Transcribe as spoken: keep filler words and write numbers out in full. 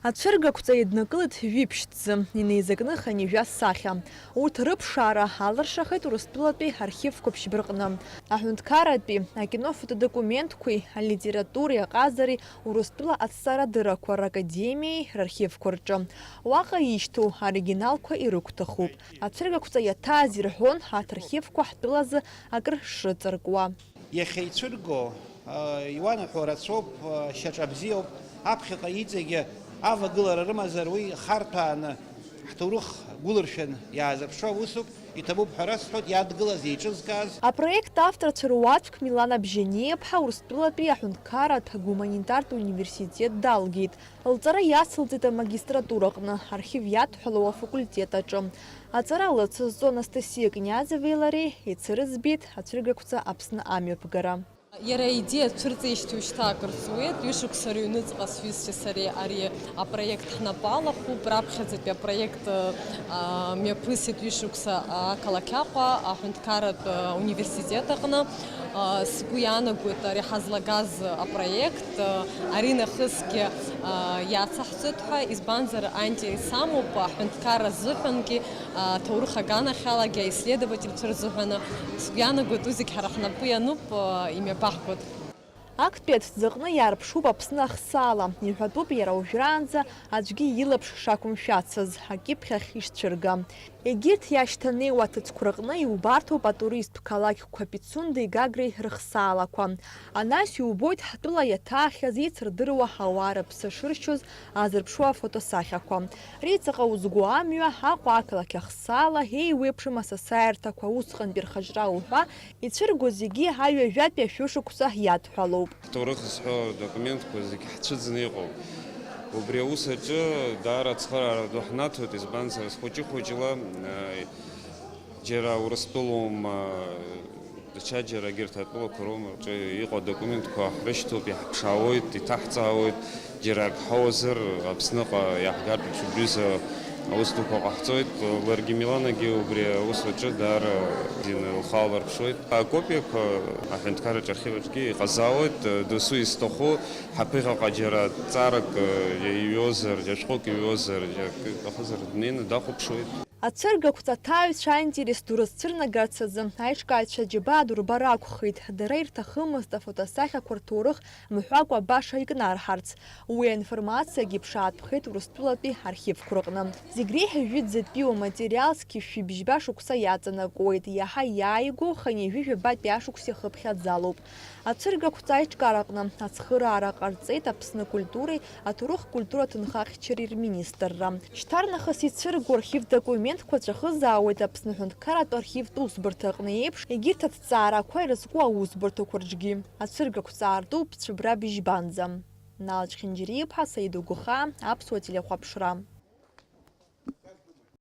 Ацәыргақәҵа еиднакылеит жәиԥшь ҭӡы, инеизакны хынҩажәа сахьа. Урҭ рыԥшаара алыршахеит Урыстәылатәи архивқәа ԥшьба рҟны. Аҳәынҭқарратәи акинофотодокументқәеи алитературеи аҟазареи Урыстәыла аҭҵаарадыррақәа ракадемиеи рархивқәа рҿы. Уаҟа ишьҭоу аоригиналқәа ирықәҭахуп. Ацәыргақәҵа иаҭааз ирҳәон арҭ архивқәа ҳтәылазы акыр шрыҵаркуа. Иахьа ицәырго, а, иуанаҳәо рацәоуп, а, шьаҿа бзиоуп, аԥхьаҟа иҵегьы авагылара рымазар, уи харҭәааны ҳҭоурых гәылыршәан иаазырԥшуа усуп, иҭабуп ҳәа расҳәоит, иадгылаз, еиҿызкааз. Апроект авторцәа руаӡәк Милана Бжьаниаԥҳа Урыстәылатәи аҳәынҭқарратә гуманитартә университет далгеит. Лҵара иацылҵеит амагистратураҟны, архив иадҳәалоу афакультет аҿы. Аҵара лыцызҵо Анастасиа Книазовеи лареи еицырыӡбеит ацәыргақәҵа Аԥсны амҩаԥгара. Иара аидеиа цәырҵеижьҭеи уажәшьҭа акыр ҵуеит, ҩышықәса рыҩныҵҟа сҩызцәеи сареи ари апроект ҳнапы алахәуп, раԥхьаӡатәи апроект, а, мҩаԥысит ҩышықәса ақалақь Аҟәа аҳәынҭқарратә, а, университет аҟны. А, сгәы иаанагоит ари ҳазлагаз апроект, а, ари нахысгьы, а, иацаҳҵоит ҳәа, избанзар, аинтерес амоуп аҳәынҭқарра азыҳәангьы, а, аҭоурых аганахьалагьы, аисследовательцәа рзыҳәаны. Сгәы иаанагоит, уи зегь ҳара ҳнапы иануп, а, имҩаԥаҳгоит. Актәи аҭӡы аҟны иаарԥшуп Аԥсны ахсаала, иҳәатәуп иара уажәраанӡа аӡәгьы илаԥш шақәымшәацыз, акьыԥхь ахь ишцәырга. Егьырҭ иашьҭанеиуа аҭыӡқәа рҟны иубарҭоуп атуристтә қалақьқәа Пицундеи Гагреи рыхсаалақәа. Анаҩс иубоит ҳтәыла иаҭаахьаз еицырдыруа ауаа рыԥсы шыршьоз азырԥшуа афотосахьақәа. Реиҵаҟа узго амҩа, Аҟәа ақалақь ахсаала, еиуеиԥшым асасааирҭақәа, усҟантәи рхаҿра уҳәа, ицәырго зегьы аҩажәатәи ашәышықәса иадҳәалоуп. Ҳҭоурых зҳәо адокументқәа зегь ҳцәыӡны иҟоуп. Убри аус аҿы даара ацхыраара ду ҳнаҭоит, избанзар, хәыҷы-хәыҷла, э, џьара Урыстәылоума, даҽаџьара егьырҭ атәылақәа роума, аҿы иҟоу адокументқәа ҳрышьҭоуп, иаҳԥшаауеит, иҭаҳҵаауеит, џьара ак ҳауазар, Аԥсныҟа иаҳгартә ҽыбҩыза аус дуқәа ҟаҳҵоит. Ларгьы Миланагьы убри аус аҿы даара бзианы лхы аалырԥшуеит. Акопиақәа аҳәынҭқарратә архив аҿгьы иҟазаауеит, досу изҭаху, ҳаԥыхьаҟа џьара ҵарак иҩозар, џьара шәҟәык иҩозар, џьара акы иҭахызар днеины дахәаԥшуеит. Ацәыргақәҵа аҭааҩцәа аинтерес ду рызцәырнагарц азы аиҿкааҩцәа џьабаа ду рбар акәхеит, дара ирҭахымызт афотосахьақәа рҭоурых мҳәакәа баша икнарҳарц. Уи аинформациагьы ԥшаатәхеит Урыстәылатәи архивқәа рҟны. Зегь реиҳа жәытәӡатәиу аматериал зқьи бжьба шықәса иаҵанакуеит, иаҳа иааигәоу хынҩажәи жәабатәи ашықәси хыԥхьаӡалоуп. Ацәыргақәҵа аиҿкаараҟны ацхыраара ҟарҵеит Аԥсны акультуреи аҭоурых-культура ҭынхахьчареи рминистрра. Шьҭарнахыс ицәырго архивтә документқәа ҵәахызаауеит Аԥсны аҳәынҭқарратә архивтә усбарҭа аҟны еиԥш, егьырҭ аҭҵаарақәа ирызку аусбарҭақәа рҿгьы. Ацәыргақәҵа аартуп цәыббра быжьбанӡа. Нал Чхинџьариа-иԥҳа, Саида Гәыхаа, Аԥсуа телехәаԥшра.